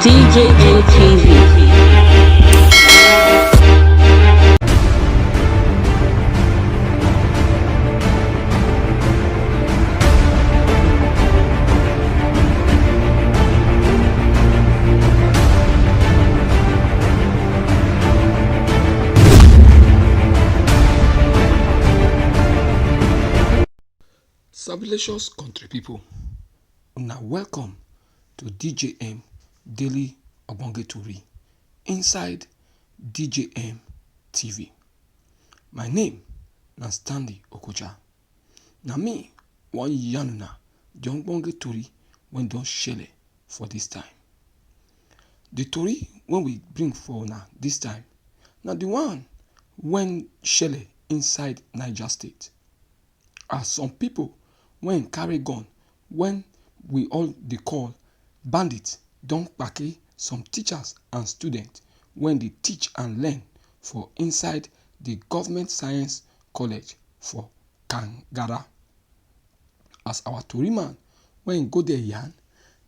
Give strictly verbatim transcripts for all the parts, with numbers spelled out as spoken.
D J N T V. Sabulicious country people, una welcome to D J M Daily Ogbonge Tori inside D J M T V. My name na Stanley Okocha. Na me wan yarn una the ogbonge tori wey don shele for this time. The tori wey we bring for una this time na the one wey shele inside Niger State. As some people wey carry gun wey we all dey call bandits don kpaki some teachers and students wey dey teach and learn for inside the Government Science College for Kangara. As our tori man wey go there yarn,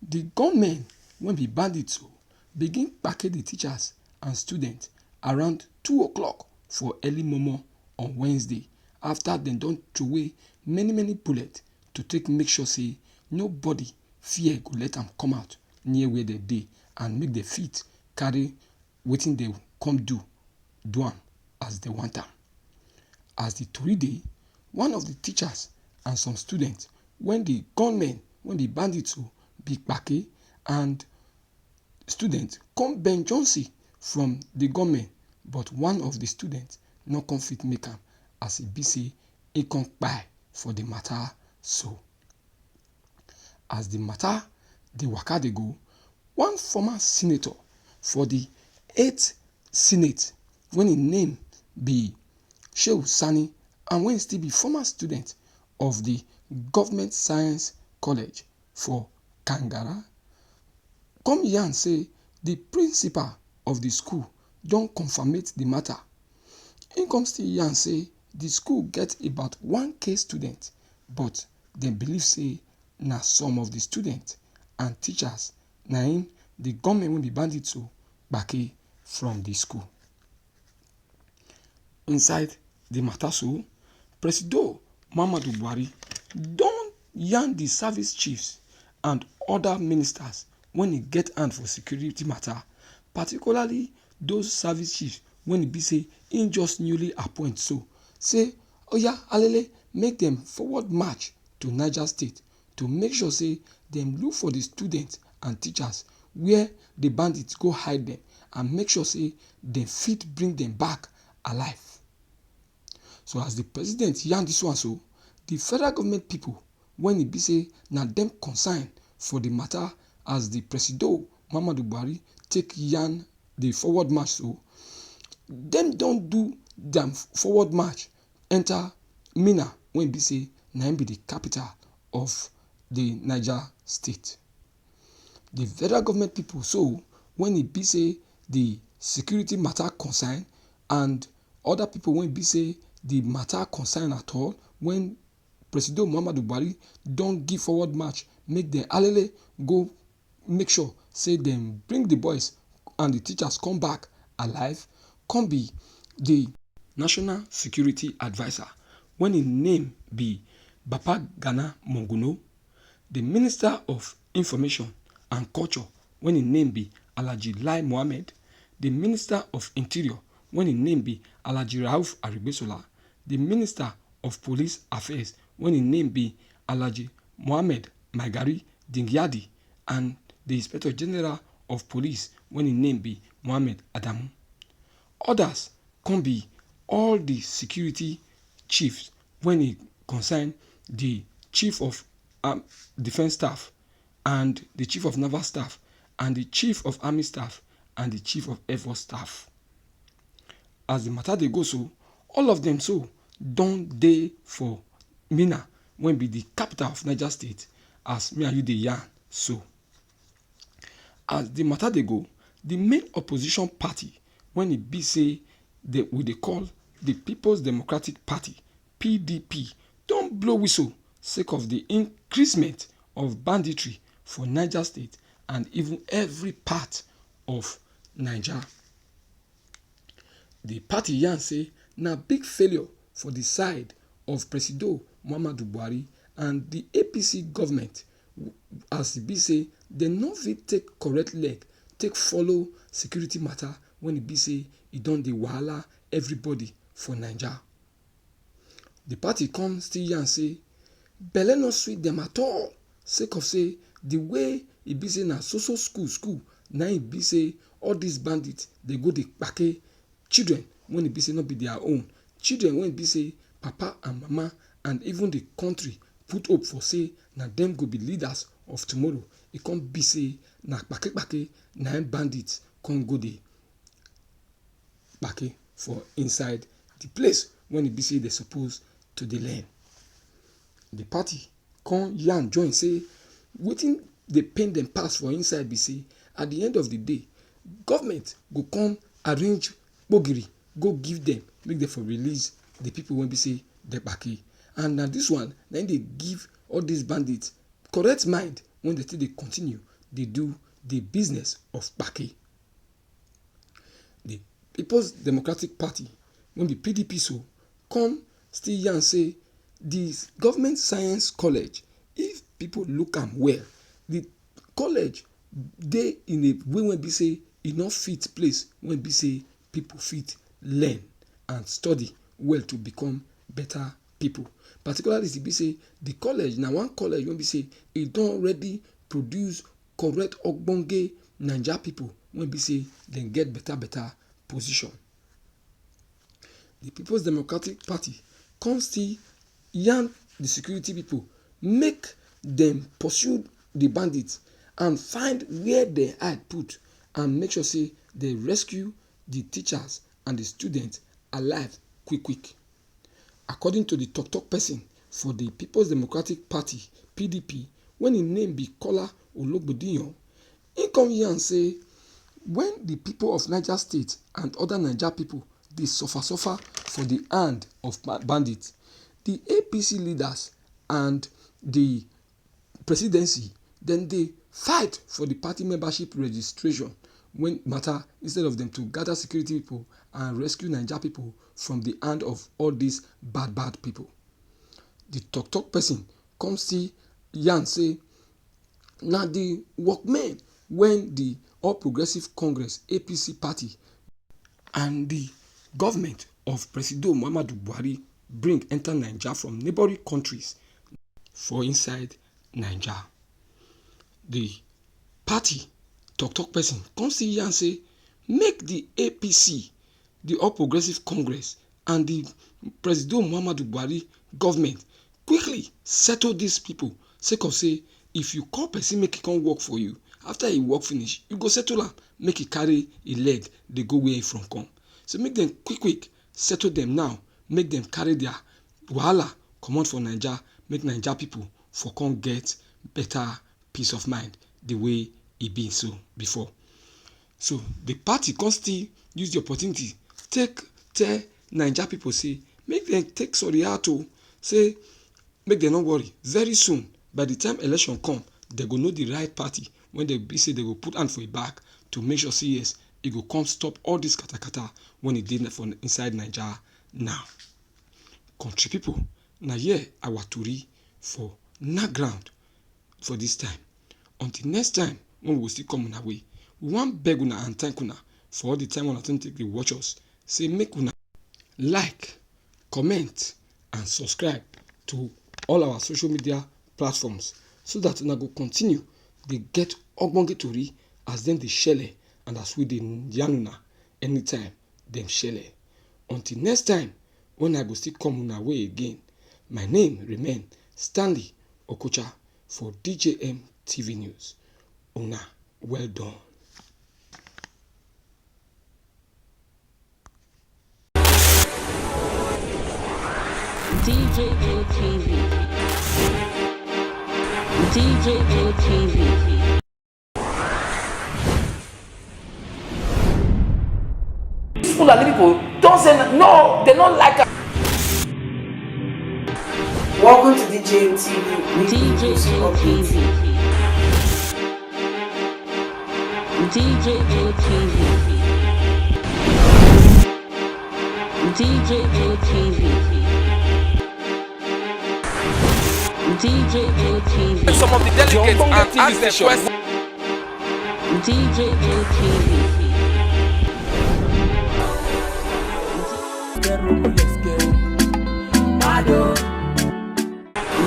the gunmen wey be bandits so begin kpaki the teachers and students around two o'clock for early momo on Wednesday, after dem don throway many many bullets to take make sure say nobody fear go let am come out near where dem dey and make dem fit carry wetin dem come do, do am as dem want am. As the tori dey, one of the teachers and some students wey the gunmen wey be bandits so be kpaki and students come bend Johnson from the gunmen, but one of the students no come fit make am as e be say e come kpai for the matter so. As the matter dey waka dey go, one former senator for the eighth Senate wey im name be Shehu Sani and wey still be former student of the Government Science College for Kangara come yarn say the principal of the school don confirmate the matter. Im come still yarn say the school get about one K student, but dem believe say na some of the students and teachers na im the gunmen wey be bandits so kpaki from the school. Inside the matter so, Presido Muhammadu Buhari don yarn the service chiefs and other ministers wey e get hand for security matter, particularly those service chiefs wey e be say im just newly appoint so, say oya alele, make dem forward march to Niger State to make sure say dem look for the students and teachers where the bandits go hide them and make sure say dem fit bring them back alive. So as the president yarn this one so, the federal government people wey e be say na dem concern for the matter as the Presido Muhammadu Buhari take yarn the forward march so, dem don do dem forward march enter Minna wey e be say na im be the capital of the Niger State. The federal government people so wey e be say the security matter concern and other people wey e be say the matter concern at all, wey Presido Muhammadu Buhari don give forward march make dem alele go make sure say dem bring the boys and the teachers come back alive, come be the national security adviser wey im name be Babagana Monguno, the minister of information and culture wey im name be Alhaji Lai Mohammed, the minister of interior wey im name be Alhaji Rauf Aregbesola, the minister of police affairs wey im name be Alhaji Mohammed Maigari Dingyadi, and the inspector general of police wey im name be Mohammed Adamu. Others come be all the security chiefs wey e concern, the chief of um, defense staff and the chief of naval staff and the chief of army staff and the chief of air force staff. As the matter dey go so, all of them so don dey for Minna wey be the capital of Niger State as me and you dey yarn so. As the matter dey go, the main opposition party wey e be say that we dey call the People's Democratic Party, P D P, don blow whistle sake of the increasement of banditry for Niger State and even every part of Naija. The party yarn say na big failure for the side of Presido Muhammadu Buhari and the A P C government, as e be say dem no fit take correct leg take follow security matter when e be say e don dey wahala everybody for Naija. The party come still yarn say belle no sweet dem at all, sake of say the way e be say na so so school school na e be say all these bandits dey go dey kpake children when e be say no be their own, children when e be say papa and mama and even the country put hope for say na dem go be leaders of tomorrow. E come be say na kpake kpake na im bandits come go dey kpake for inside the place when e be say they suppose to dey learn. The party come yarn join say wetin dey pain dem pass for inside be say at the end of the day, government go come arrange gbogiri go give dem make dem for release the people wey be say dey kpake, and na this one na im dey give all these bandits correct mind when they still dey continue dey do the business of kpake. The People's Democratic Party, wey be P D P so, come still yarn say the government science college, if people look am well, the college dey in a way wey be say e no fit place wey be say people fit learn and study well to become better people. Particularly, e be say the college na one college wey be say e don already produce correct ogbonge Naija people wey be say dem get better better position. The People's Democratic Party come still yarn the security people make dem pursue the bandits and find where dem hide put and make sure say dem rescue the teachers and the students alive quick quick. According to the tok tok person for the People's Democratic Party, P D P, when im name be Kola Ologbodiyan, im come yarn say when the people of Niger State and other Naija people dey suffer suffer for the hand of ba- bandits, the A P C leaders and the presidency dem dey fight for the party membership registration when matter instead of them to gather security people and rescue Naija people from the hand of all these bad bad people. The tok tok person come still yarn say na the workmen when the All Progressive Congress, A P C party, and the government of Presido Muhammadu Buhari bring enter Naija from neighboring countries for inside Naija. The party tok tok person come still yarn say make the A P C, the All Progressive Congress, and the Presido Muhammadu Buhari government quickly settle these people, sake of say if you call person make e come work for you, after e work finish, you go settle am make e carry e leg dey go where e from come. So make dem quick quick settle dem now, make dem carry their wahala comot for Naija, make Naija people for come get better peace of mind the way e be so before. So the party come still use the opportunity take tell Naija people say make dem take sorry out o, say make dem no worry. Very soon, by the time election come, dem go know the right party when dem be say dem go put hand for e back to make sure say yes, e go come stop all this katakata when e dey for inside Naija now. Country people, na here our tori for na ground for this time. Until next time when we go still come una way, we wan beg una and thank una for all the time una don take dey watch us. Say make una like, comment, and subscribe to all our social media platforms so that una go continue dey get ogbonge tori as dem dey shele and as we dey yarn una anytime dem shele. Until next time when I go still come una way again, my name remain Stanley Okocha for D J M T V News. Una well done. D J M T V. D J M T V. These Fulani people don't say no, they don't like us. Welcome to D J M T V. D J M T V. D J A T V. D J A T V. D J A T V. Some of the delegates and ask them questions. D J A T V.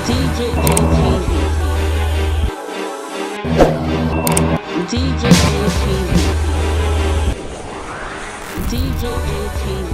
D J A T V. D J A T V. D J A T V.